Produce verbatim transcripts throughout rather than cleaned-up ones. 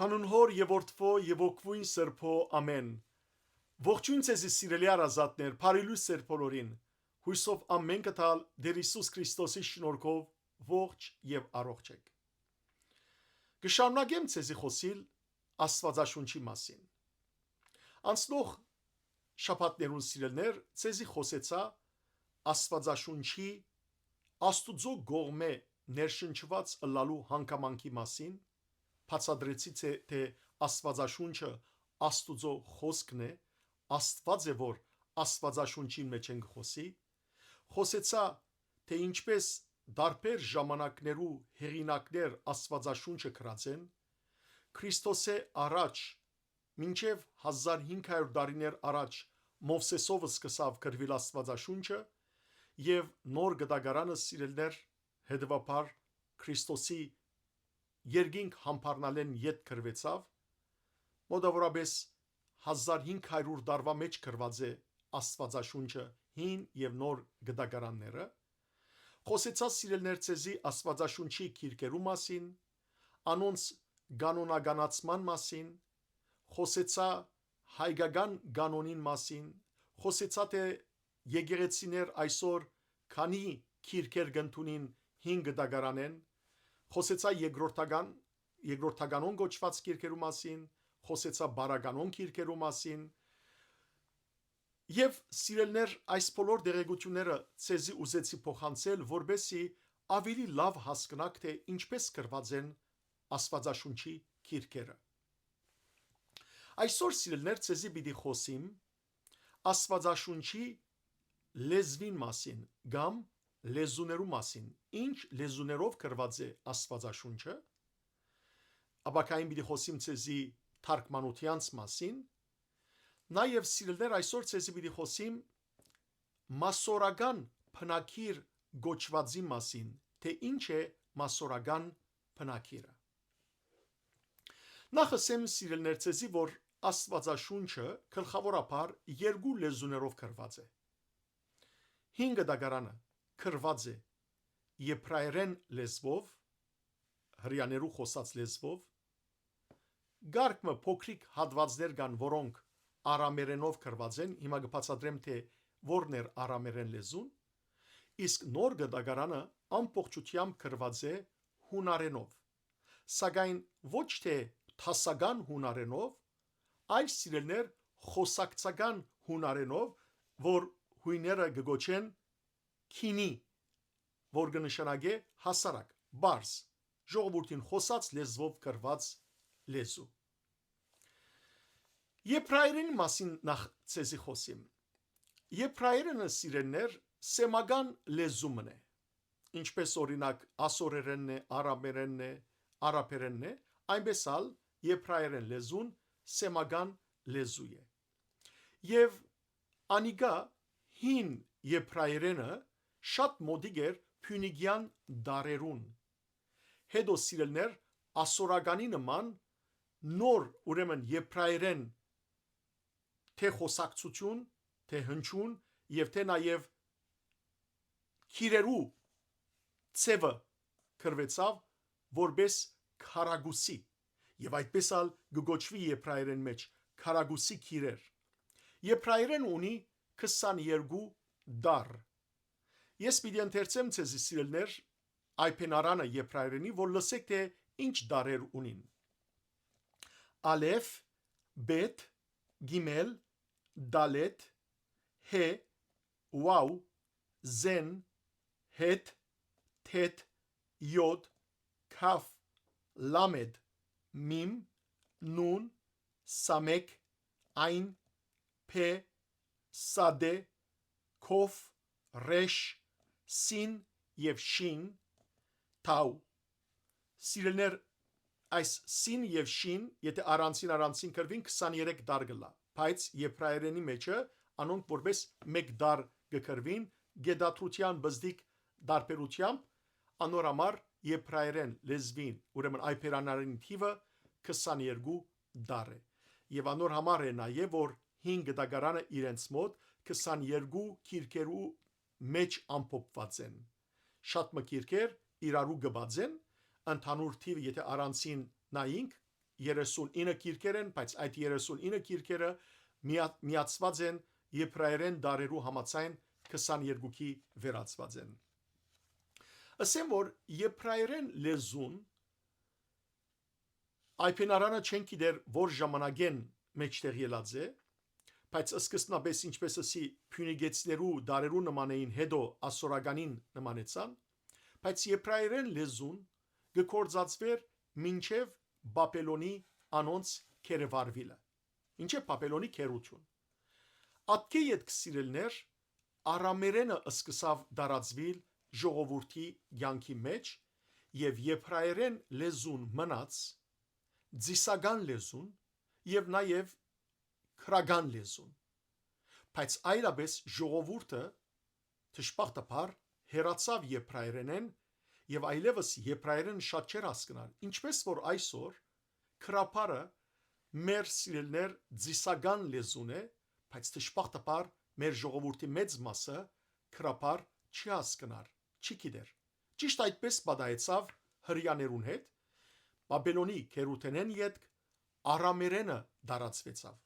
Անուն Հօր եւ Որդւոյ եւ Հոգւոյն Սրբոյ, ամէն։ Ողջոյն ձեզի, սիրելի հարազատներ, բարի լոյս ձեր բոլորին։ Յոյսով ամէնքը տալ Տէր Յիսուս Քրիստոսի շնորհքով ողջ եւ առողջ էք։ Կը շարունակեմ ձեզի խօսիլ Աստուածաշունչի մասին։ Անցնող շաբաթներուն, սիրելիներ, ձեզի խօսեցայ Աստուածաշունչի Աստուծոյ կողմէ ներշնչուած ըլլալու հանգամանքի մասին, բացատրեցի, թէ, թէ Աստուածաշունչը Աստուծոյ խօսքն է, Աստուած է, որ Աստուածաշունչին մէջ ենք խօսի, խօսեցայ, թէ ինչպէս տարբեր ժամանակներու հեղինակներ Աստուածաշունչը գրած են, Քրիստոսէ առաջ, մինչեւ հազար հինգ հարիւր տարիներ առաջ Մովսէսով սկսաւ գրուիլ Աստուածաշունչը եւ Նոր Կտակարանը, սիրելիներ, հետեւաբար Քրիստոսի երկինք յամբարնալէն յետ գրուեցաւ, մօտաւորապէս հազար հինգ հարիւր տարուա մէջ գրուած է Աստուածաշունչը, Հին եւ Նոր Կտակարանները։ Խօսեցայ, սիրելիներ, ձեզի Աստուածաշունչի գիրքերու մասին, անոնց կանոնականացման մասին, խօսեցայ հայկական կանոնին մասին, խօսեցայ, թէ եկեղեցիներ այսօր քանի գիրքեր կ'ընդունին Հին Կտակարանէն, խօսեցայ երկրորդական, երկրորդականոն կոչուած գիրքերու մասին, խօսեցայ պարականոն գիրքերու մասին, եւ, սիրելիներ, այս բոլոր տեղեկութիւնները ձեզի ուզեցի փոխանցել, որպէսզի աւելի լաւ հասկնաք, թէ ինչպէս գրուած են Աստուածաշունչի գիրքերը։ Այսօր, սիրելիներ, ձեզի պիտի խօսիմ Աստուածաշունչի լեզուին մասին կամ լեզուներու մասին, ինչ լեզուներով գրուած է Աստուածաշունչը, ապագային պիտի խօսիմ ձեզի թարգմանութեանց մասին, նաեւ, սիրելիներ, այսօր ձեզի պիտի խօսիմ մասորական բնագիր կոչուածի մասին, թէ ինչ է մասորական բնագիրը։ Նախ ըսեմ, սիրելիներ, ձեզի, որ Աստուածաշունչը գլխաւորաբար երկու լեզուներով գրուած է։ Հին Կտակարանը գրուած է եբրայերէն լեզուով, հրեաներու խօսած լեզուով, կարգ մը փոքրիկ հատուածներ կան, որոնք արամերէնով գրուած են, հիմա կը բացատրեմ, թէ որն էր արամերէն լեզուն, իսկ Նոր Կտակարանը ամբողջութեամբ գրուած է յունարէնով, սակայն ոչ թէ դասական յունարէնով, այլ, սիրելիներ, խօսակցական յունարէնով, որ յոյները կը կոչեն քինի, որ կը նշանակէ հասարակ, պարզ, ժողովուրդին խօսած լեզուով գրուած լեզու։ Եբրայերէնի մասին նախ ձեզի խօսիմ։ Եբրայերէնը, սիրելիներ, սեմական լեզու մըն է, ինչպէս, օրինակ, ասորերէնն է, արամերէնն է, արաբերէնն է, այնպէս ալ եբրայերէն լեզուն սեմական լեզու է։ Եւ անիկա, հին եբրայերէնը, շատ մօտիկ էր փիւնիկեան դարերուն։ Հետո, սիրելիներ, ասորականի նման նոր, ուրեմն, եբրայերէն թէ խօսակցութիւն, թէ հնչիւն եւ թէ նաեւ գիրերու ձեւը գրուեցաւ որպէս քառակուսի, եւ այդպէս ալ կը կոչուի եբրայերէն մէջ քառակուսի գիրեր։ Եբրայերէն ունի քսանեերկու դար։ Ես պիտի ընթերցեմ ձեզի, սիրելիներ, այբենարանը եբրայերէնի, որ լսեք, թէ ինչ դարեր ունին։ Ալեֆ, բեթ, գիմել, դալեթ, հէ, վաու, զեն, հեթ, թեթ, յոդ, քաֆ, լամեդ, միմ, նուն, սամեք, այն, փէ, սադէ, քոֆ, ռեշ, սին եւ շին, թաու։ Սիրելիներ, այս սին եւ շին, եթէ առանձին-առանձին գրուին, քսանեերեք դար կ'ըլլայ, բայց եբրայերէնի մէջը անոնք որպէս մէկ դար կը գրուին, գետադրութեան բզդիկ տարբերութեամբ, անոր համար եբրայերէն լեզուին, ուրեմն այբերանարին թիւը քսանեերկու դար է։ Եւ անոր համար է նաեւ, որ հին գտակարանը իրենց մօտ քսանեերկու գիրքերու մէջ ամփոփուած են։ Շատ մը գիրքեր իրարու կը բաձեն, ընդհանուր թիւը, եթէ առանձին նայինք, երեսունինը կիրքեր են, բայց այդ երեսունինը կիրքերը միա-, միացուած են եբրայերէն դարերու համաձայն քսաներկուքի վերածուած են։ Ըսեմ որ եբրայերէն լեզուն, Այ Փենարանը չեն գիտեր որ ժամանակէն մէջտեղ ելած է, բայց սկզբնապէս, ինչպէս ըսի, փիւնիգեցիներու դարերու նման էին, հետո ասորականին նմանեցան, բայց եբրայերէն լեզուն կը գործածուէր մինչեւ Բաբելոնի անոնց գերեվարուիլը, մինչեւ Բաբելոնի գերութիւն։ Ատկէ ետք, սիրելիներ, արամերէնը սկսաւ տարածուիլ ժողովուրդի կեանքի մէջ եւ եբրայերէն լեզուն մնաց ծիսական լեզուն եւ նաեւ գրական լեզուն, բայց այլապէս ժողովուրդը, դժբախտաբար, հեռացաւ եբրայերէնէն եւ այլեւս եբրայերէն շատ չէր հասկնար, ինչպէս որ այսօր գրաբարը մեր, սիրելիներ, ծիսական լեզուն է, բայց դժբախտաբար մեր ժողովուրդի մեծ մասը գրաբար չի հասկնար, չի գիտեր։ Ճիշտ այդպէս պատահեցաւ հրեաներուն հետ, Բաբելոնի գերութենէն ետք արամերէնը տարածուեցաւ։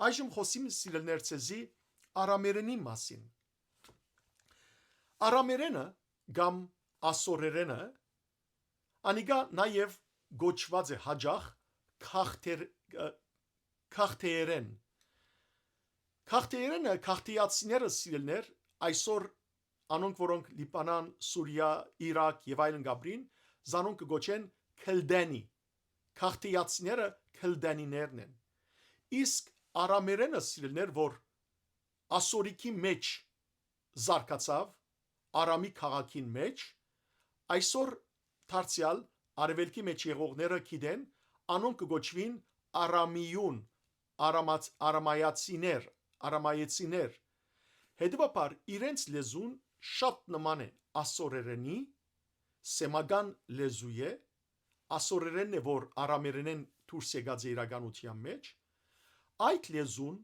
Այժմ խօսիմ, սիրելիներ, ձեզի արամերէնի մասին։ Արամերէնը կամ ասորերէնը, անիկա նաեւ կոչուած է յաճախ քախտեր-, ը, քախտեերէն։ Քախտեերէնը, քախտեացիները, սիրելիներ, այսօր անոնք, որոնք Լիբանան, Սուրիա, Իրաք եւ այլն կապրին, զանոնք կը կոչեն քլդենի։ Քախտեացիները քլդենիներն են։ Իսկ արամերէնը, սիրելիներ, որ ասորիքի մէջ զարգացաւ, Արամի քաղաքին մէջ, այսօր դարձեալ արեւելքի մէջ եղողները գիտեն, անոնք կը կոչուին արամիուն, արամաց-, արամայացիներ, արամայեցիներ։ Հետեւաբար իրենց լեզուն շատ նման է ասորերենի, սեմական լեզու է, ասորերենն է, որ արամերենէն դուրս եկած է իրականության մէջ։ Այդ լեզուն,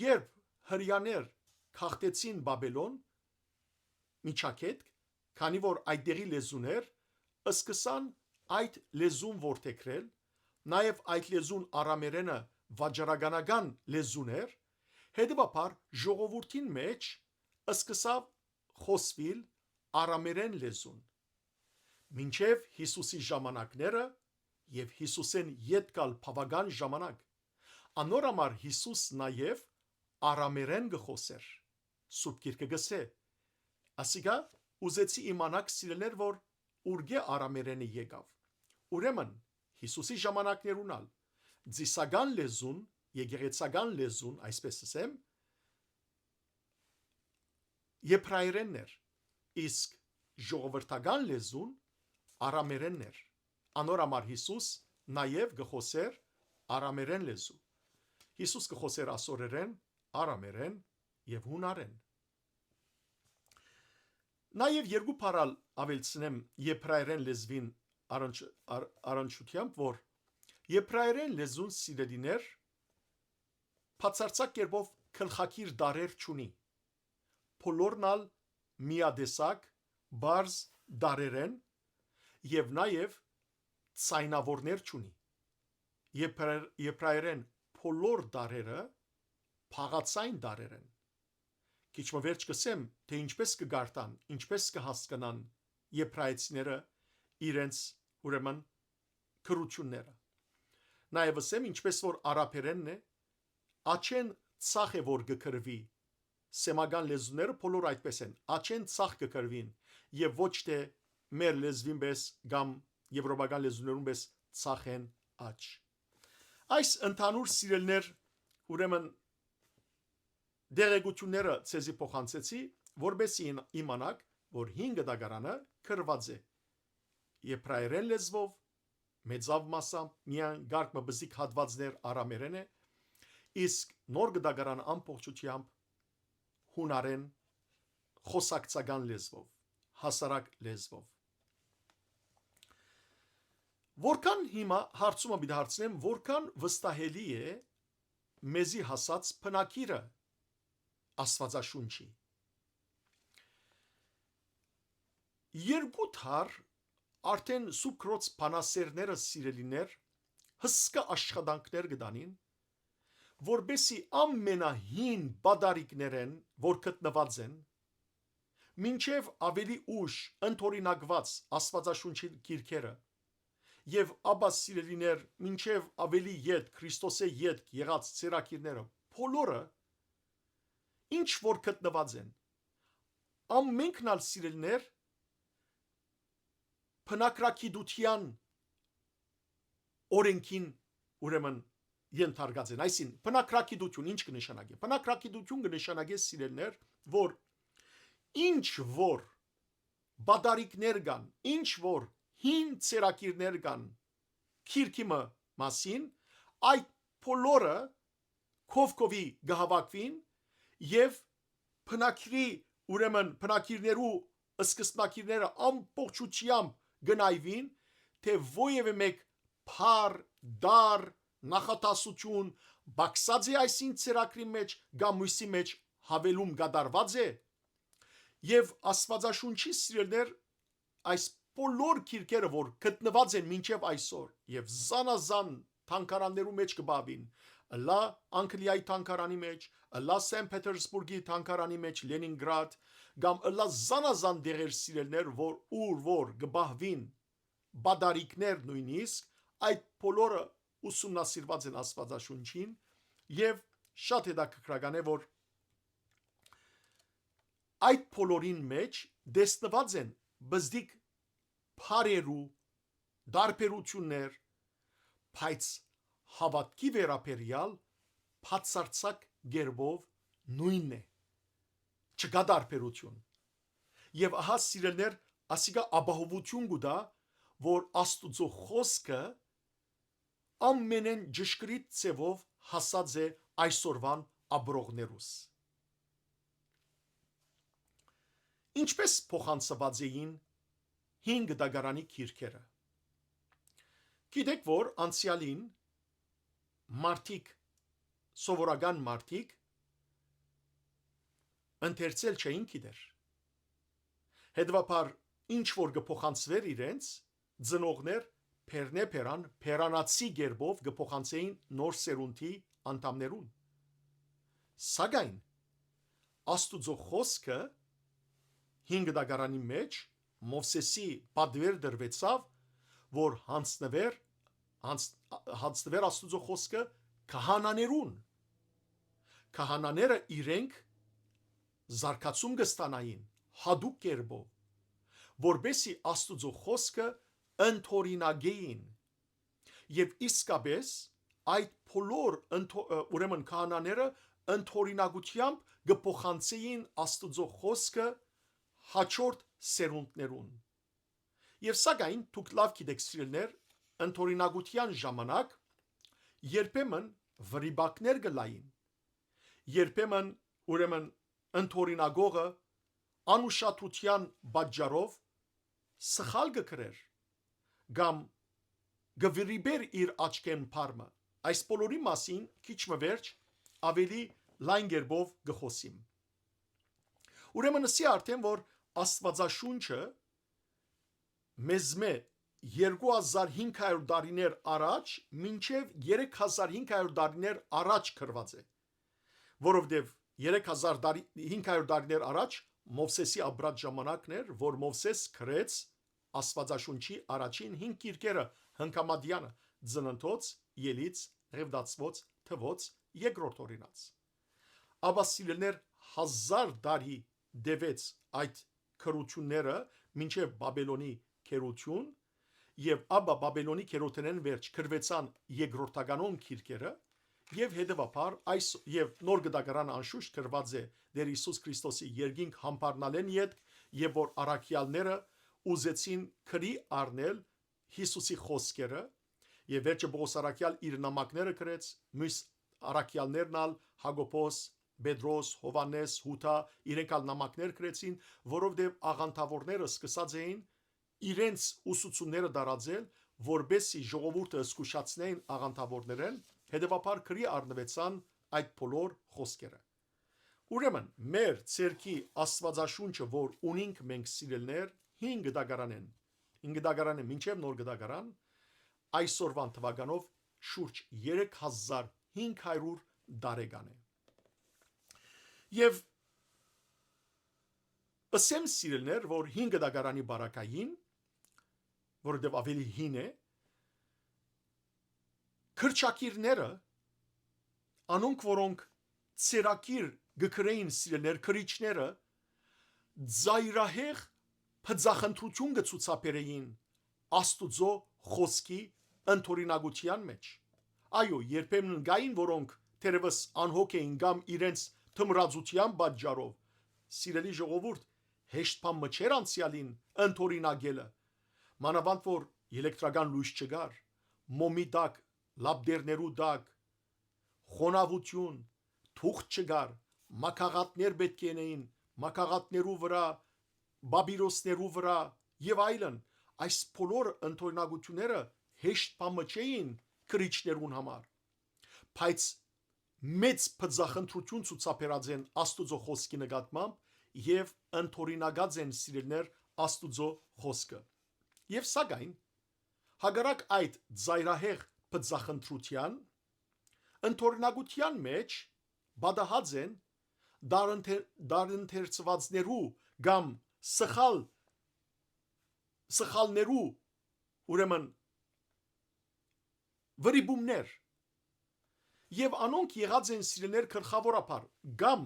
երբ հրեաներ գաղթեցին Բաբելոն, միջագետք, քանի որ այդտեղի լեզուներ, սկսան այդ լեզուն որդեգրել, նաեւ այդ լեզուն, արամերենը, վաճառականական լեզուն էր, հետեւաբար ժողովուրդին մէջ սկսաւ խօսուիլ արամերէն լեզուն, մինչեւ Յիսուսի ժամանակները եւ Յիսուսէն ետք ալ բաւական ժամանակ։ Անոր համար Յիսուս նաեւ արամերէն կը խօսէր։ Սուրբ Գիրքը կ'ըսէ. «Ասիկա ուզեցի իմանաք, սիրելիներ, որ ուրկէ արամերէնը եկաւ»։ Ուրեմն, Յիսուսի ժամանակներուն ալ ծիսական լեզուն, եկեղեցական լեզուն, այսպես ըսեմ, եբրայերէնն էր, իսկ ժողովրդական լեզուն արամերէնն էր։ Անոր համար Յիսուս նաեւ կը խօսէր արամերէն լեզու։ Յիսուս կը խօսէր ասորերէն, արամերէն եւ յունարէն։ Նաեւ երկու բառ ալ աւելցնեմ եբրայերէն լեզուին առնչ-, առ-, առնչությամբ, որ եբրայերէն լեզուն, սիրելիներ, բացարձակ կերպով գլխակիր տառեր չունի։ Բոլորն ալ միատեսակ, պարզ տառեր են եւ նաեւ ձայնաւորներ չունի։ Եբրայ-, եբրայերէն բոլոր տառերը բաղաձայն տառեր են։ Քիչ մը վերջ կ'ըսեմ, թէ ինչպէս կը կարդան, ինչպէս կը հասկնան եբրայեցիները իրենց, ուրեմն, գրութիւնները։ Նաեւ ըսեմ, ինչպէս որ արաբերէնն է, աջէն ձախ է որ կը գրուի, սեմական լեզուները բոլոր այդպես են, աջէն ձախ կը գրուին եւ ոչ թէ մեր լեզուին պէս կամ եվրոպական լեզուներուն պէս ձախէն աջը։ Այս ընդհանուր, սիրելիներ, ուրեմն, տեղեկութիւնները ձեզի փոխանցեցի, որպէս զի իմ-, իմանաք, որ հին կտակարանը գրուած է եբրայերէն լեզուով, մեծաւ մասամբ, միայն կարգ մը պզիկ հատուածներ արամերէն է, իսկ նոր կտակարանը ամբողջությամբ յունարէն, խոսակցական լեզուով, հասարակ լեզուով։ Որքան, հիմա հարցումը պիտի հարցնեմ, որքան վստահելի է մեզի հասած բնագիրը Աստուածաշունչի։ Երկու դար արդեն Սուրբ Գրոց բանասերները, սիրելիներ, հսկայ աշխատանքներ կը տանին, որպէսզի ամենահին պատարիկներէն, որ գտնուած են, մինչեւ աւելի ուշ ընդօրինակուած Աստուածաշունչի գիրքերը եւ ապա, սիրելիներ, մինչեւ աւելի ետք, Քրիստոսէ ետք եղած ծերակիրները, բոլորը, ինչ որ գտնուած են, ամենքն ալ, սիրելիներ, բնակրագիտութեան օրենքին, ուրեմն, ենթարկած են։ Այսինքն, բնակրագիտություն ինչ կը նշանակէ։ Բնակրագիտություն կը նշանակէ, սիրելիներ, որ ինչ որ պատարիկներ կան, ինչ որ հին ծերակիրներ կան գիրքի մը մասին, այդ բոլորը քովքովի կը հաւաքուին եւ բնակիրի, ուրեմն, բնակիրներու սկզբնակիրները ամբողջութեամբ կը նայուին, թէ որեւէ մէկ փառ, դար, նախադասութիւն պակսած է այսին ծերակրին մէջ կամ մյուսի մէջ, յաւելում կատարուած է։ Եւ Աստուածաշունչի, սիրելիներ, այս բոլոր գիրքերը, որ գտնուած են մինչեւ այսօր եւ զանազան թանգարաններու մէջ կը պահուին, ըլլայ Անգլիայի թանգարանի մէջ, ըլլայ Սենտ Պետերսբուրգի թանգարանի մէջ, Լենինգրադ, կամ ըլլայ զանազան տեղեր, սիրելիներ, որ ուր որ կը պահուին պատարիկներ նոյնիսկ, այդ բոլորը ուսումնասիրուած են Աստուածաշունչին եւ շատ հետաքրքրական է, որ այդ բոլորին մէջ տեսնուած են բզդիկ փարերու տարբերութիւններ, բայց հաւատքի վերաբերեալ բացարձակ կերպով նոյնն է։ Չկայ տարբերութիւն։ Եւ ահա, սիրելիներ, ասիկա ապահովութիւն կու տայ, որ Աստուծոյ խօսքը ամենէն ճշգրիտ ձեւով հասած է այսօրուան ապրողներուս։ Ինչպէ՞ս փոխանցուած էին հին կտակարանի գիրքերը։ Գիտէք, որ անցեալին մարդիկ, սովորական մարդիկ ընթերցել չէին գիտեր։ Հետեւաբար, ինչ որ կը փոխանցուէր իրենց, ծնողներ բերնեբերան, բերանացի կերպով կը փոխանցէին նոր սերունդի անդամներուն։ Սակայն Աստուծոյ խօսքը հին կտակարանի մէջ Մովսէսի պատուէր դրուեցաւ, որ յանձնուէր, յանձ-, յանձնուէր Աստուծոյ խօսքը քահանաներուն։ Քահանաները իրենք զարգացում կը ստանային յատուկ կերպով, որպէսզի Աստուծոյ խօսքը ընդօրինակէին։ Եւ իսկապէս այդ բոլոր ընդօ-, ը, ուրեմն քահանաները ընդօրինակութեամբ կը փոխանցէին Աստուծոյ խօսքը յաջորդ սերունդներուն։ Եւ սակայն դուք լաւ գիտէք, սիրելիներ, ընդօրինակութեան ժամանակ երբեմն վրիպակներ կ'ըլլային, երբեմն, ուրեմն, ընդօրինակողը անուշադրութեան պատճառով սխալ կը գրէր կամ կը վրիպէր իր աչքէն բառ մը։ Այս բոլորի մասին քիչ մը վերջ աւելի լայն կերպով կը խօսիմ։ Ուրեմն, ըսի արդէն, որ Աստուածաշունչը մեզմէ երկու հազար հինգ հարիւր տարիներ առաջ մինչեւ երեք հազար հինգ հարիւր տարիներ առաջ գրուած է, որովհետեւ երեք հազար տարի, հինգ հարիւր տարիներ առաջ Մովսէսի ապրած ժամանակն էր, որ Մովսէս գրեց Աստուածաշունչի առաջին հինգ գիրքերը՝ Հնգամատեանը, Ծննդոց, Ելից, Ղեւտացոց, Թուոց, Երկրորդ Օրինաց։ Ապա, սիրելիներ, հազար տարի տեւեց այդ գրութիւնները մինչեւ Բաբելոնի գերութիւն, եւ ապա Բաբելոնի գերութենէն վերջ գրուեցան երկրորդականոն գիրքերը, եւ հետեւաբար այս, եւ Նոր Կտակարանը անշուշտ գրուած է Տէր Յիսուս Քրիստոսի երկինք համբարնալէն ետք, եւ որ առաքեալները ուզեցին գրի առնել Յիսուսի խօսքերը, եւ վերջը Պողոս առաքեալ իր նամակները գրեց, մյուս առաքեալներն ալ՝ Յակոբոս, Պետրոս, Յովհաննէս, Յուդա, իրենք ալ նամակներ գրեցին, որովհետեւ աղանդաւորները սկսած էին իրենց ուսուցումները տարածել, որպեսզի ժողովուրդը զգուշացնեին աղանդաւորներէն, հետեւաբար գրի առնուեցան այդ բոլոր խօսքերը։ Ուրեմն, մեր ձեռքի Աստուածաշունչը, որ ունինք մենք, սիրելիներ, հին կտակարանէն, հին կտակարանէն մինչեւ Նոր Կտակարան, այսօրվան թուականով շուրջ երեք հազար հինգ հարիւր տարեկան է։ Եւ ըսեմ, սիրելիներ, որ հինգ դագարանի բարակային, որովհետեւ աւելի հին է, քրչակիրները, անոնք, որոնք ծերակիր կը կրէին, սիրելիներ, քրիչները, ծայրահեղ բծախնդրութիւն կը ցուցաբերէին Աստուծոյ խօսքի ընդօրինակութեան մէջ։ Այո, երբեմն կային, որոնք թերեւս անհոգ էին կամ իրենց թմրածութեան պատճառով, սիրելի ժողովուրդ, հեշտ բան մը չէր անցեալին ընդօրինակելը, մանաւանդ որ ելեկտրական լոյս չկար, մոմի տակ, լապտերներու տակ, խոնաւութիւն, թուղթ չկար, մագաղաթներ պէտք է ընէին, մագաղաթներու վրայ, պապիրոսներու վրայ եւ այլն։ Այս բոլոր ընդօրինակութիւնները հեշտ բան մը չէին քրիչներուն համար, բայց մեծ բծախնդրութիւն ցուցաբերած են Աստուծոյ խօսքի նկատմամբ եւ ընդօրինակած են, սիրելիներ, Աստուծոյ խօսքը։ Եւ սակայն, հակառակ այդ ծայրահեղ բծախնդրութեան, ընդօրինակութեան մէջ պատահած են դարընթեր-, դարընթերցուածներու կամ սխալ, սխալներու, ուրեմն, վրիպումներ։ Եւ անոնք եղած են, սիրելիներ, գլխաւորաբար կամ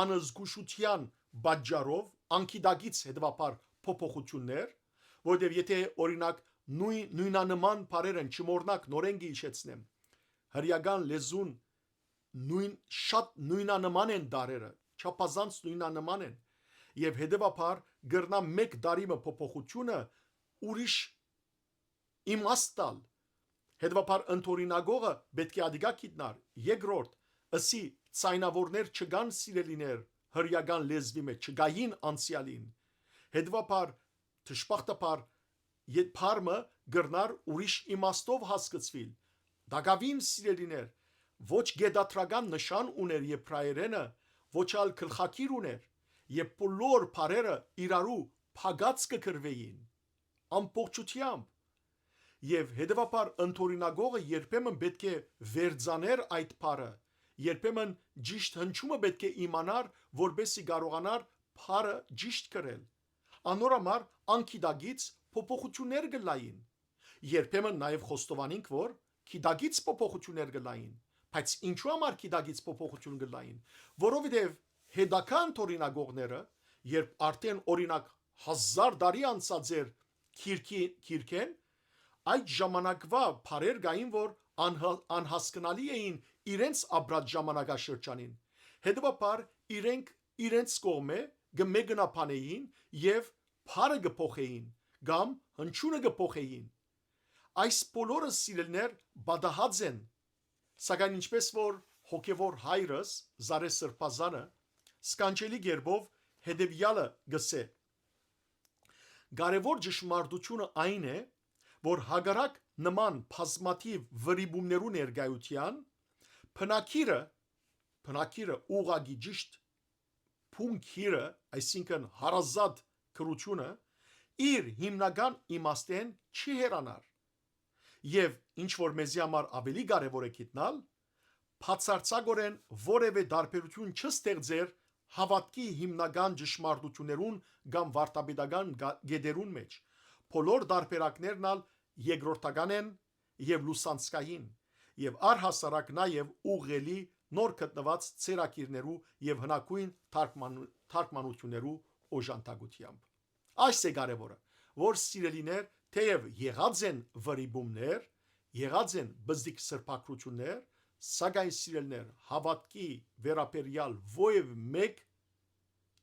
անզգուշութեան պատճառով անգիտակից, հետեւաբար, փոփոխութիւններ, որովհետեւ եթե, օրինակ, նոյ-, նոյնանման բառեր են, չմոռնաք, նորէն կը յիշեցնեմ, հրեական լեզուն նոյն-, շատ նոյնանման են տառերը, չափազանց նոյնանման են, եւ հետեւաբար կրնայ մէկ տառի մը փոփոխութիւնը ուրիշ իմաստ տալ։ Հետեւաբար ընդօրինակողը պէտք է ատիկա գիտնար։ Երկրորդ, ըսի, ձայնաւորներ չկան, սիրելիներ, հրեական լեզուի մէջ չկային անցեալին։ Հետեւաբար դժբախտաբար, ե-, բառ մը կրնար ուրիշ իմաստով հասկցուիլ։ Տակաւին, սիրելիներ, ոչ գետադրական նշան ունէր Եբրայերէնը, ոչ ալ գլխագիր ունէր, եւ բոլոր բառերը իրարու փակած կը կրուէին ամբողջութեամբ։ Եւ հետեւաբար ընդօրինակողը երբեմն պէտք է վերցանէր այդ բառը, երբեմն ճիշդ հնչումը պէտք է իմանար, որպեսզի կարողանար բառը ճիշդ կրել։ Անոր համար անգիտակից փոփոխութիւններ կ'ըլլային։ Երբեմն նաեւ խոստովանինք, որ գիտակից փոփոխութիւններ կ'ըլլային, բայց ինչու համար գիտակից փոփոխութիւն կ'ըլլային, որովհետեւ հետագայ ընդօրինակողները, երբ արդեն, օրինակ, հազար տարի անցած էր գիրքի-, գիրքէն, այդ ժամանակվա բառեր կային, որ անհ-, անհասկնալի էին իրենց ապրած ժամանակաշրջանին։ Հետեւաբար իրենք իրենց կողմէ կը մեկնաբանէին եւ բառը կը փոխէին կամ հնչիւնը կը փոխէին։ Այս բոլորը, սիրելիներ, պատահած են, սակայն, ինչպես որ հոգեւոր հայրս Զարէ Սրբազանը սքանչելի կերպով հետեւեալը կ'ըսէ. կարեւոր ճշմարտութիւնը այն է, որ հակառակ նման բազմաթիւ վրիպումներու ներկայութեան, բնագիրը, բնագիրը ուղղակի ճիշտ բուն գիրը, այսինքն՝ հարազատ գրութիւնը, իր հիմնական իմաստէն չի հեռանար։ Եւ ինչ որ մեզի համար աւելի կարեւոր է գիտնալ, բացարձակօրէն որեւէ տարբերութիւն չստեղծեր հաւատքի հիմնական ճշմարտութիւններուն կամ վարդապետական գա-, կետերուն մէջ։ Բոլոր տարբերակներն ալ երկրորդական են եւ լուսանցքային, եւ առհասարակ նաեւ ուղղելի նոր գտնուած ցերակիրներու եւ հնագոյն թարգմանու-, թարգմանութիւններու օժանդակութեամբ։ Այս է կարեւորը, որ, սիրելիներ, թեեւ եղած են վրիպումներ, եղած են բզդիկ սրբագրութիւններ, սակայն, սիրելիներ, հաւատքի վերաբերեալ որեւէ մէկ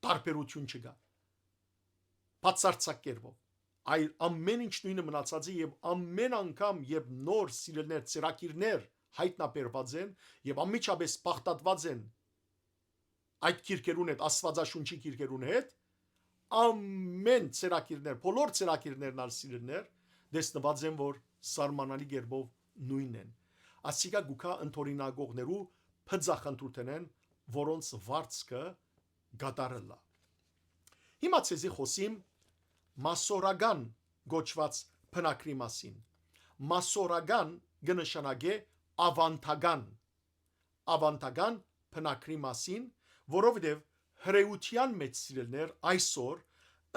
տարբերութիւն չկայ։ Բացարձակ կերպով։ Այլ ամէն ինչ նոյնը մնացած է, եւ ամէն անգամ, երբ նոր, սիրելիներ, ցերակիրներ յայտնաբերուած են եւ անմիջապէս բաղդատուած են այդ գիրքերուն հետ, Աստուածաշունչի գիրքերուն հետ, ամէն ցերակիրներ, բոլոր ցերակիրներն ալ, սիրելիներ, տեսնուած են, որ սահմանալի կերպով նոյնն են։ Ասիկա կու գայ ընդօրինակողներու բծախնդրութենէն, որոնց վարձքը կատարելլայ։ Հիմա ձեզի խօսիմ մասորական կոչուած բնագրի մասին։ Մասորական կը նշանակէ աւանդական, աւանդական բնակրի մասին, որովհետեւ հրեութեան մէջ, սիրելիներ, այսօր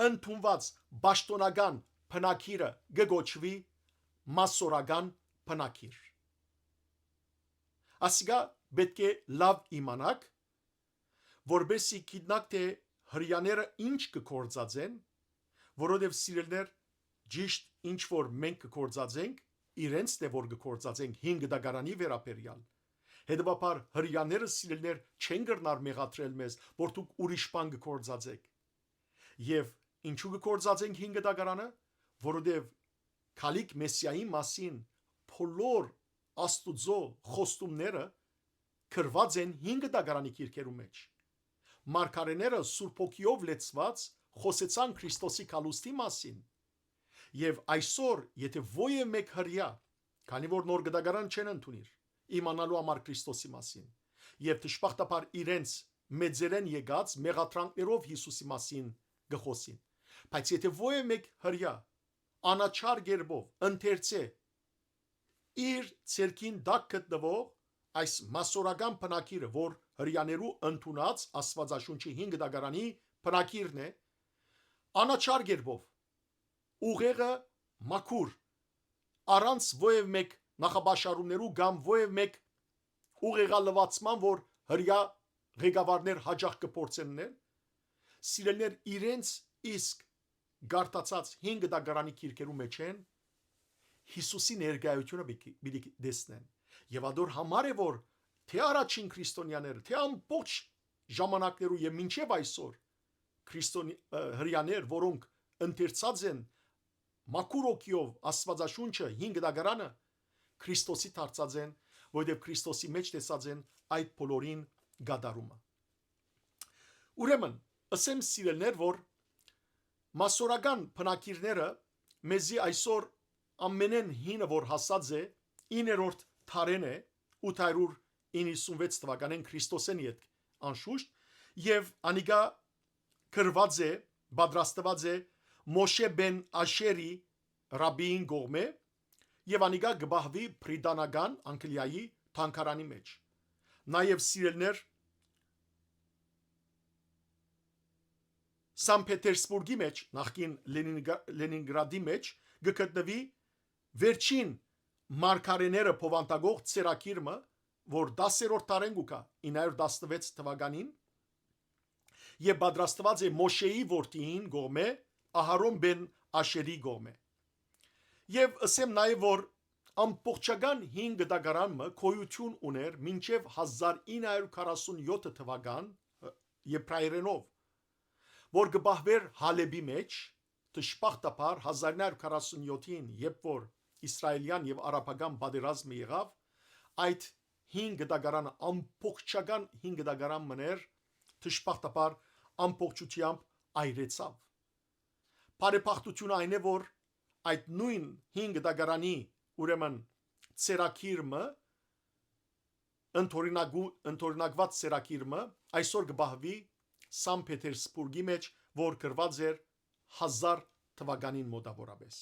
ընդունուած պաշտօնական բնակիրը կը կոչուի մասսորական բնակիր։ Ասիկա պէտք է լաւ իմանաք, որպէս զի գիտնաք թէ հրեաները ինչ կը գործածեն, որովհետեւ, սիրելիներ, ճիշդ ինչ որ մենք կը գործածենք, իրենց թէ որ կը գործածենք հին կտակարանի վերաբերեալ։ Հետեւաբար հրեաները, սիրելիներ, չեն կրնար մեղադրել մեզ, որ դուք ուրիշ բան կը գործածէք։ Եւ ինչու կը գործածենք հին կտակարանը, որովհետեւ գալիք Մեսիայի մասին բոլոր Աստուծոյ խոստումները գրուած են հին կտակարանի գիրքերու մէջ։ Մարգարէները Սուրբ Հոգիով լեցուած խօսեցան Քրիստոսի գալուստի մասին։ Եւ այսօր, եթէ ոեւ մէկ հրեայ, քանի որ նոր կտակարան չեն ընդունիր, իմանալու համար Քրիստոսի մասին, եւ դժբախտաբար իրենց մեծերէն եկած մեղադրանքներով Յիսուսի մասին կը խօսին, բայց եթէ ոեւ մէկ հրեայ անաչառ կերպով ընթերցէ իր ձեռքին տակ գտնուող այս մասսորական բնակիրը, որ հրեաներու ընդունած Աստուածաշունչի հին կտակարանի բնակիրն է, անաչառ կերպով, ուղեղը մաքուր, առանց ոեւ մէկ նախապաշարումներու կամ ոեւ մէկ ուղեղալուացման, որ հրեայ ղեկավարներ յաճախ կը փորձեն ընել, սիրելիներ, իրենց իսկ գարտացած հին կտակարանի գիրքերու մէջ են, Յիսուսի ներկայութիւնը պիտի, պիտի տեսնեն։ Եւ ադոր համար է, որ թէ առաջին քրիստոնեաները, թէ ամբողջ ժամանակներու եւ մինչեւ այսօր քրիստոնի-, ը, հրեաներ, որոնք ընթերցած են մաքուր հոգիով Աստուածաշունչը, հին կտակարանը, Քրիստոսի դարձած են, որովհետեւ Քրիստոսի մէջ տեսած են այդ բոլորին կատարումը։ Ուրեմն, ըսեմ, սիրելիներ, որ մասսորական բնակիրները մեզի այսօր ամենէն հինը որ հասած է, իններորդ դարէն է, ութ հարիւր իննսունվեց թուականէն Քրիստոսէն ետք, անշուշտ, եւ անիկա գրուած է, պատրաստուած է Մոշէ բեն Աշերի ռաբիին կողմէ, եւ անիկա կը պահուի Բրիտանական Անգլիայի թանգարանի մէջ։ Նաեւ, սիրելիներ, Սան Պետերսբուրգի մէջ, նախկին Լենինգա-, Լենինգրադի մէջ, կը գտնուի վերջին մարգարէները բովանդակող ծերագիր մը, որ տասերորդ դարէն կու գայ, ինը հարիւր տասնվեց թուականին, եւ պատրաստուած է Մոշեի որդիին կողմէ, Ահարոն բեն Աշերի կողմէ։ Եւ ըսեմ նաեւ, որ ամբողջական հին կտակարան մը գոյութիւն ունէր մինչեւ հազար ինը հարիւր քառասուն յոթ թուական, ը, եբրայերէնով, որ կը պահուէր Հալէպի մէջ, դժբախտաբար հազար ինը հարիւր քառասուն յոթին, երբ որ իսրայելեան եւ արաբական պատերազմը եղաւ, այդ հին կտակարանը, ամբողջական հին կտակարան մը էր, դժբախտաբար ամբողջութեամբ այրեցաւ։ Բարեբախտությունը այն է, որ այդ նոյն հին կտակարանի, ուրեմն, ծերագիր մը, ընդօրինակու-, ընդօրինակուած ծերագիր մը, այսօր կը պահուի Սան Պետերսբուրգի մէջ, որ գրուած էր հազար թուականին մոտավորապես։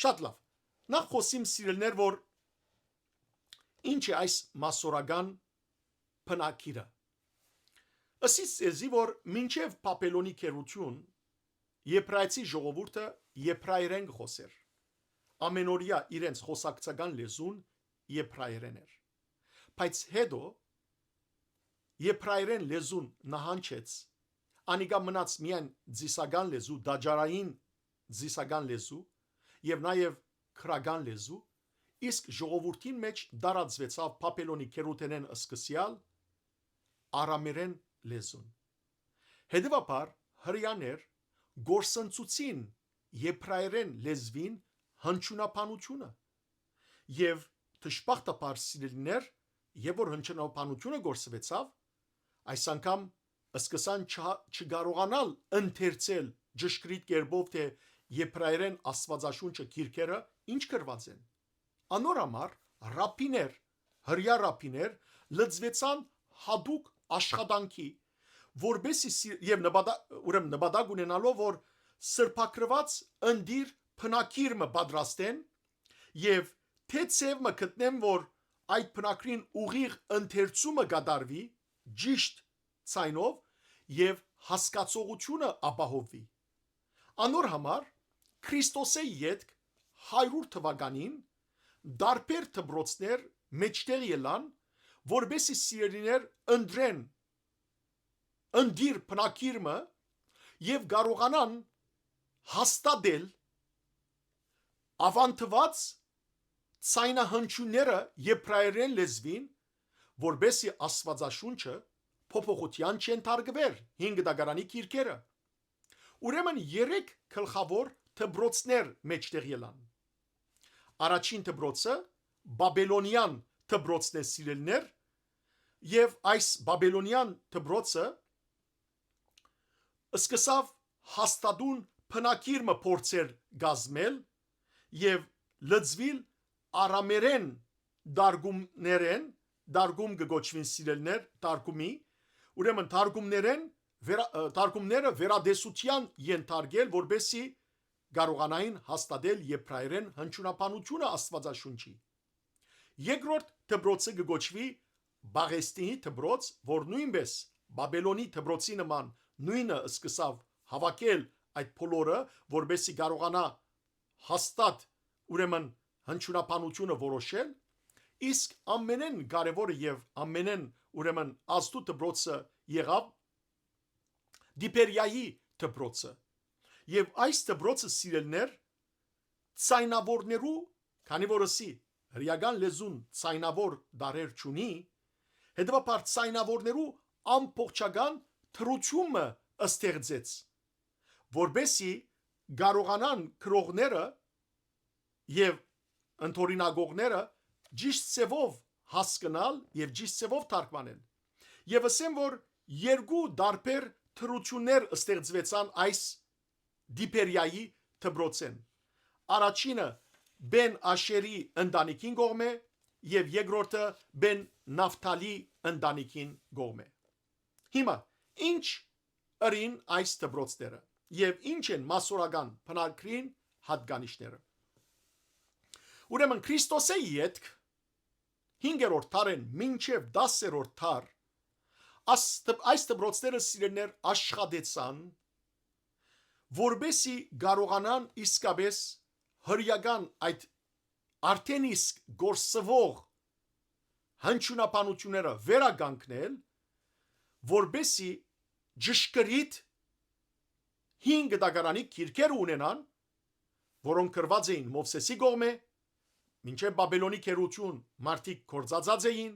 Շատ լաւ։ Նախ խօսիմ, սիրելիներ, որ ինչ է այս մասսորական բնակիրը։ Ըսից ձեզի, որ մինչեւ Բաբելոնի գերութիւն եբրայեցի ժողովուրդը եբրայերէն կը խօսէր։ Ամենօրեայ իրենց խօսակցական լեզուն եբրայերէն էր։ Բայց հետո եբրայերէն լեզուն նահանջեց, անիկա մնաց միայն ձիսական լեզու, տաճարային ձիսական լեզու եւ նաեւ գրական լեզու, իսկ ժողովուրդին մէջ տարածուեցաւ Բաբելոնի գերութենէն սկսեալ արամերէն լեզուն։ Հետեւաբար հրեաներ կորսնցուցին եբրայերէն լեզուին հնչիւնաբանութիւնը եւ դժբախտաբար, սիրելիներ, երբ որ հնչիւնաբանութիւնը կորսուեցաւ, այս անգամ սկսան չհա-, չկարողանալ ընթերցել ճշգրիտ կերպով, թէ եբրայերէն Աստուածաշունչը գիրքերը ինչ գրուած են։ Անոր համար ռաբիներ, հրեայ ռաբիներ լծուեցան յատուկ աշխատանքի, որպեսզի սի-, եւ նպատա-, ուրեմն նպատակ ունենալով, որ սրբագրուած ընտիր բնակիր մը պատրաստեն եւ թէ ձեւ մը գտնեն, որ այդ բնակրին ուղիղ ընթերցումը կատարուի ճիշտ ձայնով եւ հասկացողությունը ապահովուի։ Անոր համար Քրիստոսէ ետք հարիւր թուականին տարբեր դպրոցներ մէջտեղ ելան, որպէս զի սիրելիներ ընտրեն ընտիր բնակիր մը եւ կարողանան հաստատել աւանդուած ձայնահնչիւնները Եբրայերէն լեզուին, որպէս զի Աստուածաշունչը փոփոխութեան չենթարկուէր հին կտակարանի գիրքերը։ Ուրեմն երեք գլխաւոր դպրոցներ մէջտեղ ելան։ Առաջին դպրոցը Բաբելոնեան դպրոցն է, սիրելիներ, եւ այս Բաբելոնեան դպրոցը սկսաւ հաստատուն բնակիր մը փորձեր կազմել եւ լծուիլ արամերէն դարգումներէն, դարգում կը կոչուին, սիրելիներ, դարգումի, ուրեմն դարգումներէն վերա-, ը, դարգումները վերատեսութեան ենթարկել, որպէս զի կարողանային հաստատել Եբրայերէն հնչիւնաբանութիւնը Աստուածաշունչի։ Երկրորդ դպրոցը կը կոչուի Պաղեստինի դպրոց, որ նոյնպէս Բաբելոնի դպրոցի նման նոյնը սկսաւ հաւաքել այդ բոլորը, որպէս զի կարողանայ հաստատ, ուրեմն, հնչիւնաբանութիւնը որոշել, իսկ ամենէն կարեւորը եւ ամենէն, ուրեմն, ազդու դպրոցը եղաւ Տիբերիայի դպրոցը։ Եւ այս դպրոցը, սիրելիներ, ձայնաւորներու, քանի որ ըսի, հրեական լեզուն ձայնաւոր տառեր չունի, հետեւաբար ձայնաւորներու ամբողջական դրութիւնը ստեղծեց, որպէս զի կարողանան գրողները եւ ընդօրինակողները ճիշտ ձեւով հասկնալ եւ ճիշտ ձեւով թարգմանել։ Եւ ըսեմ, որ երկու տարբեր դրութիւններ ստեղծուեցան այս Տիբերիայի դպրոցէն։ Առաջինը Բեն Աշերի ընտանիքին կողմէ եւ երկրորդը Բեն Նավթալի ընտանիքին կողմէ։ Հիմա, ի՞նչ ըրին այս դպրոցները եւ ի՞նչ են մասսորական բնակրին յատկանիշները։ Ուրեմն Քրիստոսէ ետք հինգերորդ դարէն մինչեւ տասերորդ դար աս-, դպ-, այս դպրոցները, սիրելիներ, աշխատեցան, որպէս զի կարողանան իսկապէս հրեական այդ արդեն իսկ գործուող հնչիւնաբանութիւնները վերականգնել, որպէս զի ճշգրիտ հին կտակարանի գիրքերը ունենան, որոնք գրուած էին Մովսէսի կողմէ, մինչեւ Բաբելոնի գերութիւն մարդիկ գործածած էին,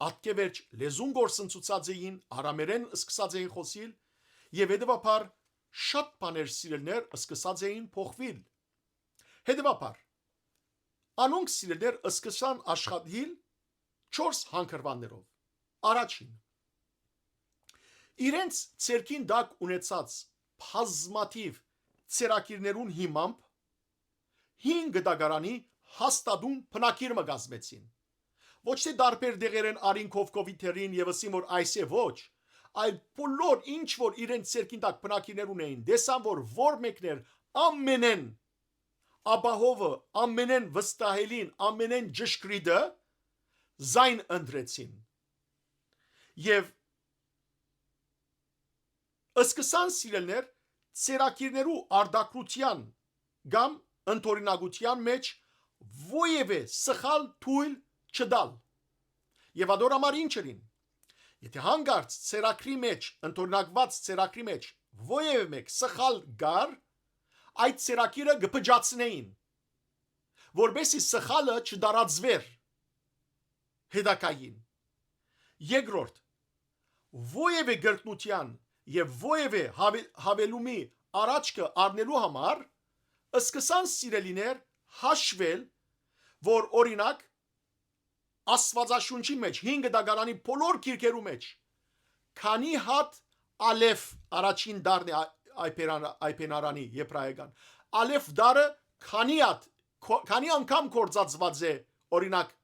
ատկեվերջ լեզուն գործընծուցած էին, արամերէն սկսած էին խօսիլ, եւ հետեւաբար շատ բաներ, սիրելիներ, սկսած էին փոխուիլ։ Հետեւաբար, անոնք, սիրելիներ, սկսան աշխատիլ չորս հանգրուաններով։ Առաջին, իրենց ձեռքին տակ ունեցած բազմաթիւ ձեռագիրներուն հիմամբ հին կտակարանի հաստատուն բնակիր մը կազմեցին։ Ոչ թէ տարբեր դեղերէն արին քովքովի թերին եւ ըսին, որ այս է, ոչ, այլ բոլոր ինչ որ իրենց ձեռքին տակ բնակիրներ ունեին, տեսան, որ որ մեկն էր ամենէն ապահովը, ամենէն վստահելին, ամենէն ճշգրիտը, զայն ընտրեցին։ Եւ սկսան, սիրելիներ, ծերագիրներու արտագրութեան կամ ընդօրինակութեան մէջ որեւէ սխալ թոյլ չտալ։ Եւ ադոր համար ի՞նչ ըրին։ Եթէ հանկարծ ծերագրի մէջ, ընդօրինակուած ծերագրի մէջ որեւէ մէկ սխալ կար, այդ ծերագիրը կը փճացնէին, որպէս զի սխալը չտարածուէր հետագային։ Երկրորդ, որեւէ կրկնութեան եւ որեւէ հավե-, հավելումի առաջքը առնելու համար սկսան, սիրելիներ, հաշվել, որ, օրինակ, Աստուածաշունչի մէջ, հին կտակարանի բոլոր գիրքերու մէջ, քանի հատ ալեֆ առաջին տառն է Ա-, Այբերան-, Այբենարանի, եբրայական։ Ալեֆ տառը քանի հատ, քո-, քանի անգամ գործածուած է, օրինակ,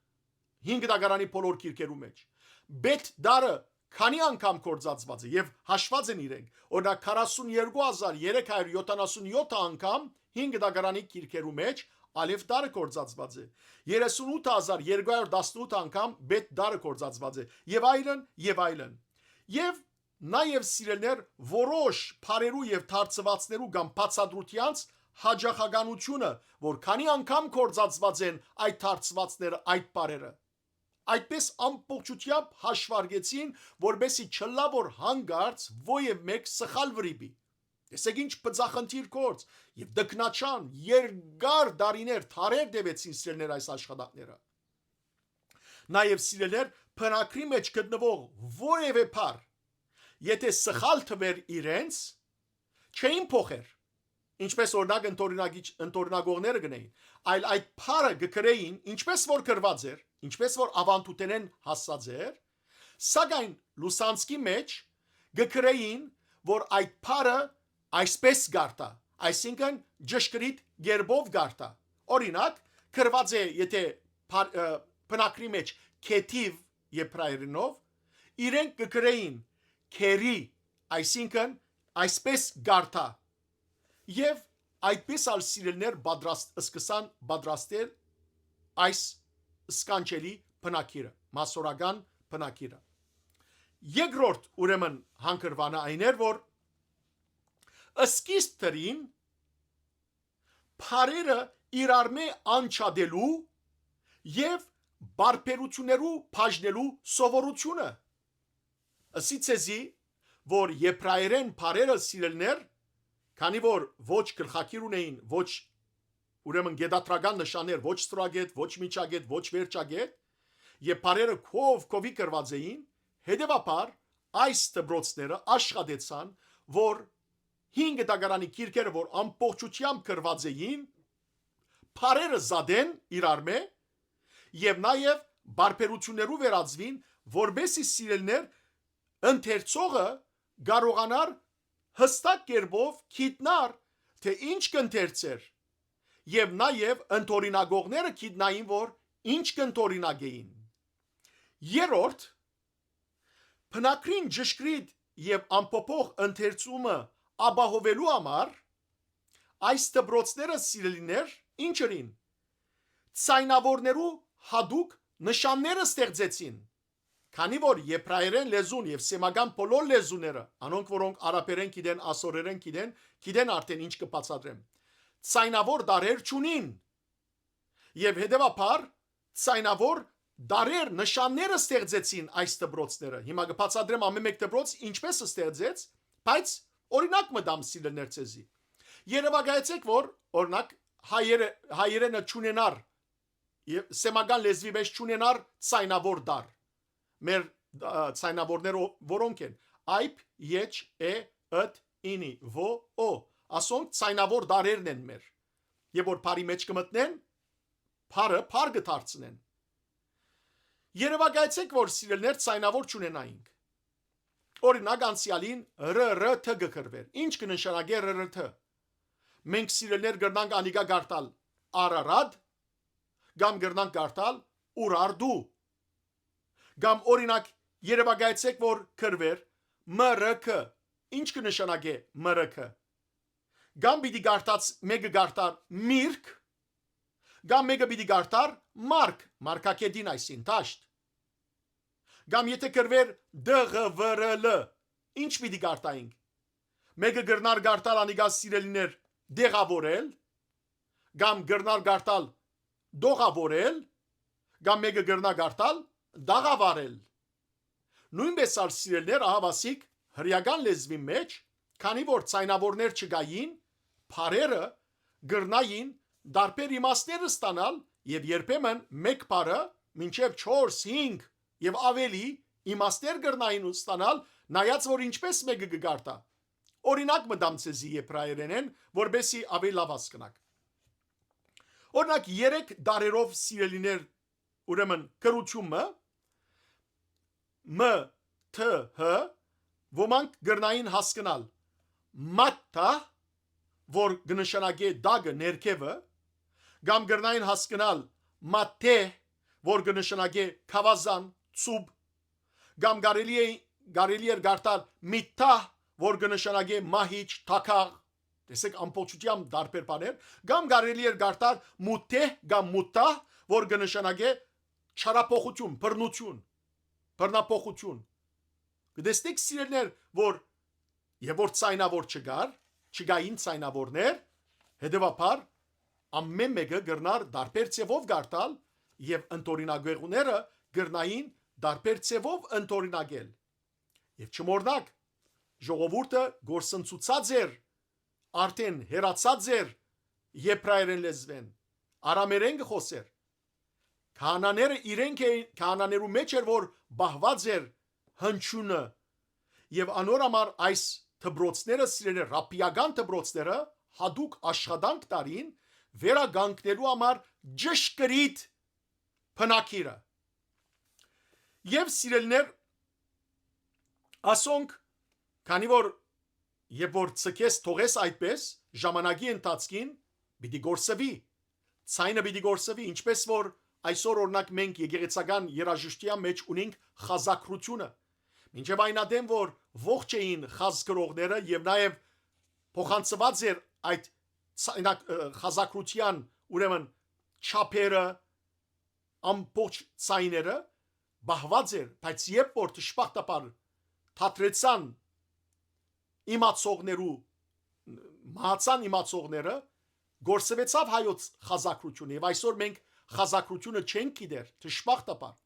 հին կտակարանի բոլոր գիրքերու մէջ։ Բեթ տառը քանի անգամ գործածուած է եւ հաշված են իրենք։ Օրինակ, քառասուն երկու հազար երեք հարյուր յոթանասուն յոթ անգամ հին կտակարանի գիրքերու մէջ Ալեֆ տառը կործածուած է։ Երեսունութ հազար երկու հարյուր տասնութ անգամ Բեթ տառը կործածուած է։ Եւ այլն, եւ այլն։ Եւ նաեւ, սիրելիներ, որոշ բառերու եւ դարձուածներու կամ բացատրութեանց յաճախականութիւնը, որ քանի՞ անգամ կործածուած են այդ դարձուածները, այդ բառերը։ Այդպէս ամբողջութեամբ հաշուարկեցին, որպէսզի չըլլայ որ յանկարծ ոեւ մէկ սխալ վրիպի։ Տեսէք ինչ բծախնդիր գործ եւ տքնաչան երկար տարիներ, դարեր տեւեցին, սիրելիներ, այս աշխատանքները։ Նաեւ, սիրելիներ, բնագրի մէջ գտնուող որեւէ բառ, եթէ սխալ թուէր իրենց, չէին փոխեր, ինչպես, օրինակ, ընթորինակիչ-, ընթորինակողները կ'ընէին, այլ այդ բառը կը գրէին, ինչպես որ գրուած էր, ինչպես որ աւանդութենէն հասած էր, սակայն Լուսանցքի մէջ կը գրէին, որ այդ բառը այսպես կարդայ, այսինքն ճշգրիտ կերպով կարդայ։ Օրինակ, գրուած է, եթէ բար-, ը, բնագրի մէջ քեթիվ եբրայերէնով, իրենք կը գրէին քերի, այսինքն այսպես կարդայ։ Եւ այդպես ալ, սիրելիներ, պատրաստ-, սկսան պատրաստել այս սքանչելի բնագիրը, մասսորական բնագիրը։ Երկրորդ, ուրեմն, հանգրուանը այն էր, որ սկիզբ դրին բառերը իրարմէ անջատելու եւ պարբերութիւններու բաժնելու սովորութիւնը։ Ըսի ձեզի, որ եբրայերէն բառերը, սիրելիներ, քանի որ ոչ գլխագիր ունէին, ոչ, ուրեմն, գետադրական նշաններ, ոչ ստորագետ, ոչ միջագետ, ոչ վերջագետ, եւ բառերը քով քովի գրուած էին, հետեւաբար այս դպրոցները աշխատեցան, որ հին գետակարանի գիրքերը, որ ամբողջութեամբ գրուած էին, բառերը զատեն իրարմէ եւ նաեւ պարբերութիւններու վերածուին, որպէսզի, սիրելիներ, ընթերցողը կարողանար յստակ կերպով գիտնար, թէ ինչ կ'ընթերցէր, եւ նաեւ ընթորինակողները գիտնային, որ ինչ կ'ընթորինակէին։ Երրորդ, բնագրին ճշգրիտ եւ անփոփոխ ընթերցումը ապահովելու համար այս դպրոցները, սիրելիներ, ինչ ըրին, ձայնաւորներու յատուկ նշանները ստեղծեցին, քանի որ եբրայերէն լեզուն եւ սեմական բոլոր լեզուները, անոնք, որոնք արաբերէն գիտեն, ասորերէն գիտեն, գիտեն արդէն ինչ կը բացատրեմ, ձայնաւոր տառեր չունին, եւ հետեւաբար ձայնաւոր տառեր, նշանները ստեղծեցին այս դպրոցները։ Հիմա կը բացատրեմ ամէն մէկ դպրոց ինչպես ստեղծեց, բայց օրինակ մը տամ, սիրելիներ, ձեզի։ Երեւակայեցէք, որ, օրինակ, հայերը, հայերէնը չունենար եւ սեմական լեզուի մէջ չունենար ձայնաւոր տառ։ Մեր, ա, ձայնաւորները ո-, որոնք են. այբ, եջ, է, ըտ, ինի, ո, օ, ասոնք ձայնաւոր տառերն են մեր։ Եւ որ բառի մէջ կը մտնեն, բառը բառ կը դարձնեն։ Երեւակայեցէք, որ, սիրելիներ, ձայնաւոր չունենայինք։ Օրինակ, անցեալին ր ռ թ կը գրուէր։ Ինչ կը նշանակէ ր ռ թ։ Մենք, սիրելիներ, կրնանք անիկա կարդալ Արարատ, կամ կրնանք կարդալ Ուրարտու։ Կամ, օրինակ, երեւակայեցէք, որ գրուէր Մ Ռ Ք։ Ինչ կը նշանակէ Մ Ռ Ք։ Կամ պիտի կարդաց, մէկը կարդար Միրգ, կամ մէկը պիտի կարդար Մարկ, Մարկակետին այսին, դաշտ։ Կամ եթէ գրուէր Դ Ղ Վ Ր Լ, ինչ պիտի կարդայինք։ Մէկը կրնար կարդալ անիկա, սիրելիներ, դեղաւորել, կամ կրնար կարդալ դողաւորել, կամ մէկը կրնա կարդալ դաղավարել։ Նոյնպէս ալ, սիրելիներ, ահաւասիկ հրեական լեզուի մէջ, քանի որ ձայնաւորներ չկային, բառերը կրնային տարբեր իմաստներ ստանալ եւ երբեմն մէկ բառը մինչեւ չորս, հինգ եւ աւելի իմաստներ կրնային ստանալ, նայած որ ինչպես մէկը կը կարդայ։ Օրինակ մը տամ ձեզի եբրայերէնէն, որպէսզի աւելի լաւ հասկնաք։ Օրինակ, երեք տառերով, սիրելիներ, ուրեմն, գրութիւն մը, Մ Թ Հ, ոմանք կրնային հասկնալ մատթա, որ կը նշանակէ տակը, ներքեւը, կամ կրնային հասկնալ մաթէ, որ կը նշանակէ գաւազան, ծուփ, կամ կարելի է, կարելի էր կարդալ միթա, որ կը նշանակէ մահիճ, թագաղ։ Տեսեք, ամբողջությամբ տարբեր բաներ, կամ կարելի էր կարդալ մութեհ կամ մութահ, որ կը նշանակէ չարափոխություն, բռնություն, բռնափոխություն։ Կը տեսնեք, սիրելիներ, որ եւ որ ցայնաւոր չկար, չկային ցայնաւորներ, հետեւաբար ամէն մէկը կրնար տարբեր ձեւով կարդալ եւ ընտորինակողները կրնային տարբեր ձեւով ընտորինակել։ Եւ չմոռնաք, ժողովուրդը գործընծուցած էր, արդեն հեռացած էր եբրայերեն լեզուէն, արամերեն կը խօսէր։ Քահանաները իրենք էին, քահանաներու մէջ էր, որ պահուած էր հնչիւնը, եւ անոր համար այս դպրոցները, սիրելիներ, ռաբբիական դպրոցները յատուկ աշխատանք տարին վերականգնելու համար ճշգրիտ բնագիրը։ Եւ սիրելիներ, ասոնք, քանի որ երբ որ ցկես, թողես այդպես, ժամանակի ընթացքին պիտի գործվի, ցայնը պիտի գործվի, ինչպես որ այսօր, օրինակ, մենք եկեղեցական երաժշտության մեջ ունենք խազագրությունը։ Մինչեւ այն ատեն, որ ողջ էին խազ գրողները եւ նաեւ փոխանցուած էր այդ ցայնակ-, ը, խազագրության, ուրեմն, չափերը, ամբողջ ցայները պահուած էր, բայց երբ որ դժբախտաբար թատրեցան իմացողներու, մահացան իմացողները, գործվեցաւ հայոց խազագրությունը, եւ այսօր մենք խազագրությունը չենք գիտեր, դժբախտաբար։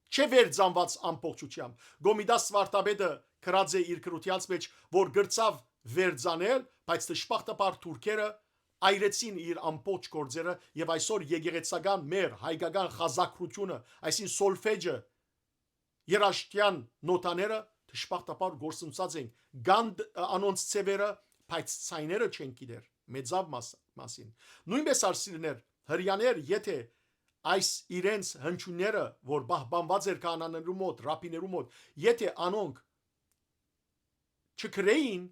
Չէ վերցանուած ամբողջությամբ։ Կոմիտաս վարդապետը գրած է իր գրութեանց մեջ, որ գրցաւ վերցանել, բայց դժբախտաբար թուրքերը այրեցին իր ամբողջ գործերը, եւ այսօր եկեղեցական մեր հայկական խազագրությունը, այսինքն սոլֆեջը, երաժշտական նոտաները, դժբախտաբար գործընծած են, կան դ-, անոնց ձևերը, բայց ցայները չեն գիտեր, մեծաւ մաս-, մասին։ Նոյնպես, սիրելիներ, հրեաներ, եթե այս իրենց հնչիւնները, որ պահպանուած էր քահանաներու մոտ, ռաբիներու մոտ, եթե անոնք չգրեին,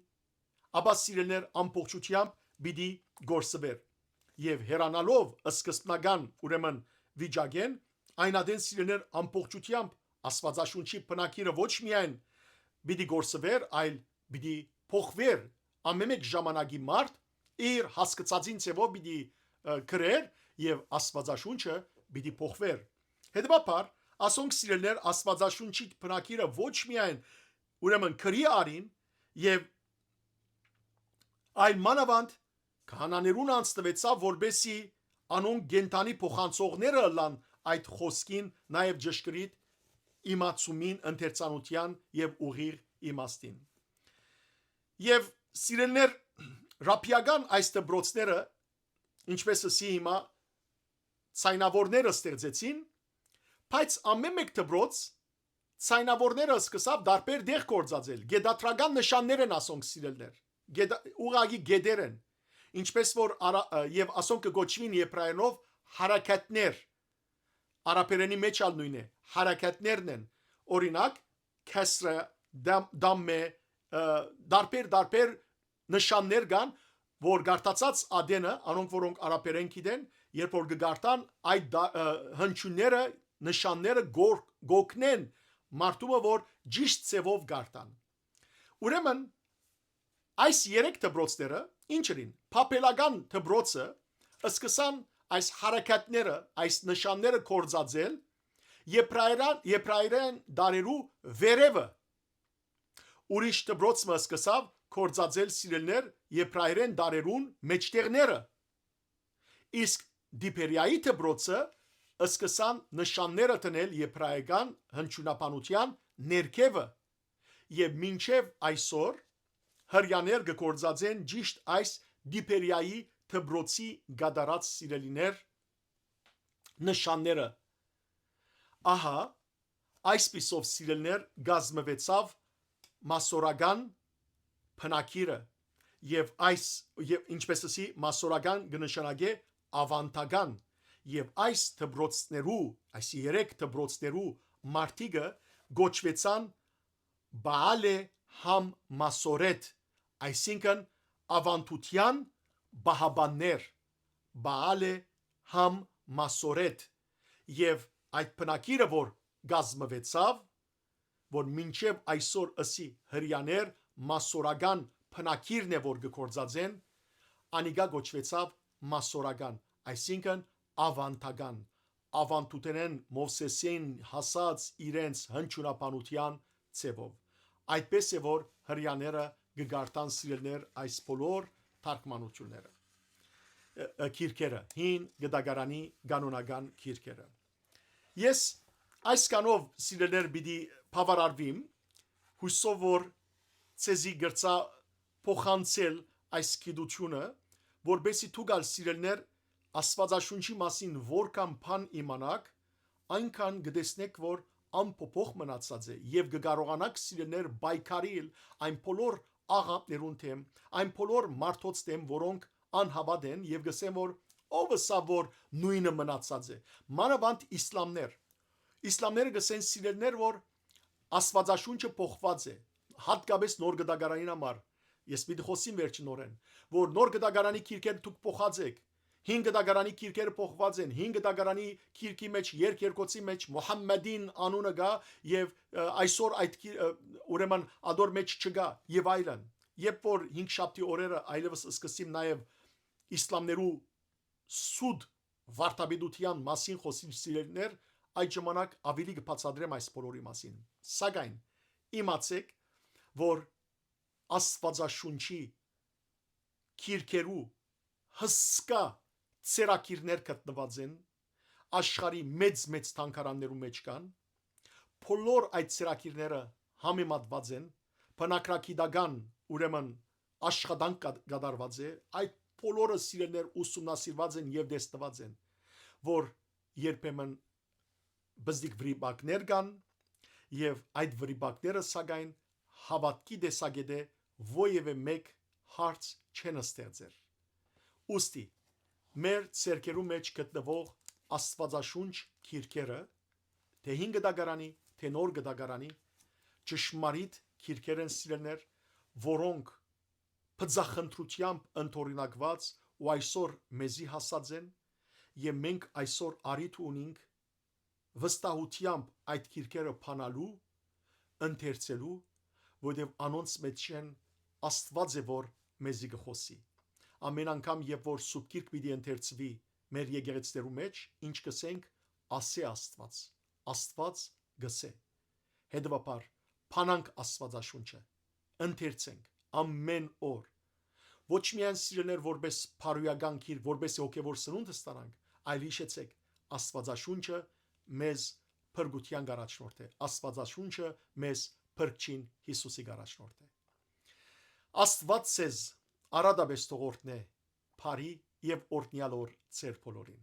ապա, սիրելիներ, ամբողջությամբ պիտի գործվէր։ Եւ հեռանալով սկզբնական, ուրեմն, վիճակէն, այն ատեն, սիրելիներ, ամբողջությամբ Աստուածաշունչի բնագիրը ոչ միայն պիտի գործվէր, այլ պիտի փոխվէր, ամէն մէկ ժամանակի մարդ իր հասկցածին ձևով պիտի, ը, գրեր եւ Աստուածաշունչը պիտի փոխվէր։ Հետեւաբար, ասոնք, սիրելիներ, Աստուածաշունչի բնագիրը ոչ միայն, ուրեմն, գրի արին եւ այլ մանաւանդ քահանաներուն անձնուեցաւ, որպեսզի անոնք կենդանի փոխանցողները ըլլան այդ խօսքին, նաեւ ճշգրիտ իմացումին, ընթերցանութեան եւ ուղիղ իմաստին։ Եւ, սիրելիներ, ռաբբիական այս դպրոցները, ինչպես ըսի հիմա, ցայնաւորները ստեղծեցին, բայց ամէն մէկ դպրոց ցայնաւորները սկսաւ տարբեր տեղ գործածել։ Գետադրական նշաններ են ասոնք, սիրելիներ։ Գետա-, ուղղակի գետեր են։ Ինչպես որ արա-, ը, եւ ասոնք կը կոչուին եբրայերենով հարակաթներ։ Արաբերենի մեջ ալ նոյն է, հարակաթներն են։ Օրինակ, քեսրը, դամ-, դամմե, ը, տարբեր, տարբեր նշաններ կան, որ գարտացած ատենը, անոնք որոնք արաբերեն գիտեն, երբ որ կը գարտան այդ դա-, ը, հնչիւնները, նշանները գոր-, գօգնեն մարդումը, որ ճիշտ ձևով գարտան։ Ուրեմն, այս երեք դպրոցները, ինչ ըրին, Բաբելական դպրոցը, սկսան այս հարակաթները, այս նշանները կործածել, եբրայերան-, եբրայերեն դարերու վերևը։ Ուրիշ դպրոց մը սկսաւ կործածել, սիրելիներ, եբրայերեն դարերուն մեջտեղները։ Իսկ Տիբերիայի դպրոցը սկսան նշանները դնել եբրայական հնչիւնաբանութեան ներքեւը, եւ մինչեւ այսօր հրեաներ կը կործածեն ճիշտ այս Տիբերիայի դպրոցի կատարած, սիրելիներ, նշանները։ Ահա, այսպիսով, սիրելիներ, կազմուեցաւ մասորական բնագիրը, եւ այս, եւ ինչպես ասի, մասորական կը նշանակէ ավանդական, եւ այս դպրոցներու, այս երեք դպրոցներու մարդիկը կոչուեցան Բաալե Համ Մասորեթ, այսինքն՝ ավանդության պահապաններ, Բաալե Համ Մասորեթ, եւ այդ բնագիրը, որ կազմուեցաւ, որ մինչեւ այսօր, ըսի, հրեաներ, մասորական բնագիրն է, որ կը կործածեն, անիկա կոչուեցաւ մասորական, այսինքն՝ աւանդական, աւանդութենէն Մովսէսէն հասած իրենց հնչիւնաբանութեան ձեւով։ Այդպէս է, որ Հրեաները կը կարդան, սիրելիներ, այս բոլոր թարգմանութիւնները, ը, ը, գիրքերը, հին գտակարանի կանոնական գիրքերը։ Ես այսքանով, սիրելիներ, պիտի բաւարարվիմ, յուսով որ ձեզի կրցայ փոխանցել այս գիտութիւնը, որպէսզի դուք ալ, սիրելիներ, Աստուածաշունչի մասին որքան բան իմանաք, այնքան կը տեսնէք, որ անփոփոխ մնացած է, եւ կը կարողանաք, սիրելիներ, պայքարիլ այն բոլոր աղանդներուն դէմ, այն բոլոր մարդոց դէմ, որոնք անհաւատ են, եւ կ'ըսեմ, որ ո՞վ ըսաւ, որ նոյնը մնացած է։ Մանաւանդ իսլամներ։ Իսլամները կ'ըսեն, սիրելիներ, որ Աստուածաշունչը փոխուած է, յատկապէս Նոր Գտակարանին համար։ Ես պիտի խօսիմ վերջնորեն, որ Նոր Գտակարանի գիրքերը դուք փոխած էք։ Հին Գտակարանի գիրքերը փոխուած են, Հին Գտակարանի գիրքի մէջ, երկերկոցի մէջ Մուհամմեդին անունը կայ, եւ, ը, այսօր այդ գիր-, ը, ուրեմն ադոր մէջ չկայ, եւ այլն։ Երբ որ հինգշաբթի օրերը այլեւս սկսիմ նաեւ իսլամներու սուտ վարդապետութեան մասին խօսիլ, սիրելիներ, այդ ժամանակ աւելի կը բացատրեմ այս բոլորի մասին։ Սակայն իմացէք, որ Աստուածաշունչի գիրքերու հսկայ ծրագիրներ գտնուած են, աշխարհի մեծ-մեծ թանգարաններու մէջ կան, բոլոր այդ ծրագիրները համեմատուած են, բնագրագիտական, ուրեմն, աշխատանք կա-, կատարուած է, այդ բոլորը, սիրելիներ, ուսումնասիրուած են եւ տեսնուած են, որ երբեմն բզդիկ վրիպակներ կան, եւ այդ վրիպակները, սակայն, հաւատքի տեսակէտէ որեւէ մէկ հարց չեն ստեղծեր։ Ուստի, մեր ձեռքերու մէջ գտնուող Աստուածաշունչ գիրքերը, թէ Հին Գտակարանի, թէ Նոր Գտակարանի, ճշմարիտ գիրքեր են, սիրելիներ, որոնք բծախնդրութեամբ ընդօրինակուած ու այսօր մեզի հասած են, եւ մենք այսօր առիթ ունինք վստահութեամբ այդ գիրքերը բանալու, ընթերցելու, որտեւ անոնց մէջէն Աստուած է, որ մեզի կը խօսի։ Ամեն անգամ, երբ որ Սուրբ Գիրք պիտի ընթերցուի մեր եկեղեցիներու մէջ, ինչ կ'ըսենք, ասէ Աստուած, Աստուած կ'ըսէ։ Հետեւաբար, բանանք Աստուածաշունչը, ընթերցենք ամէն օր։ Ոչ միայն, սիրելիներ, որպէս բարոյական գիրք, որպէս հոգեւոր սնունդ ստանանք, այլ յիշեցէք, Աստուածաշունչը մեզ փրկութեան կ'առաջնորդէ, Աստուածաշունչը մեզ Փրկչին Յիսուսի կ'առաջնորդէ։ Աստուած ձեզ առատապէս թող օրհնէ, բարի եւ օրհնեալ օր ձեր բոլորին։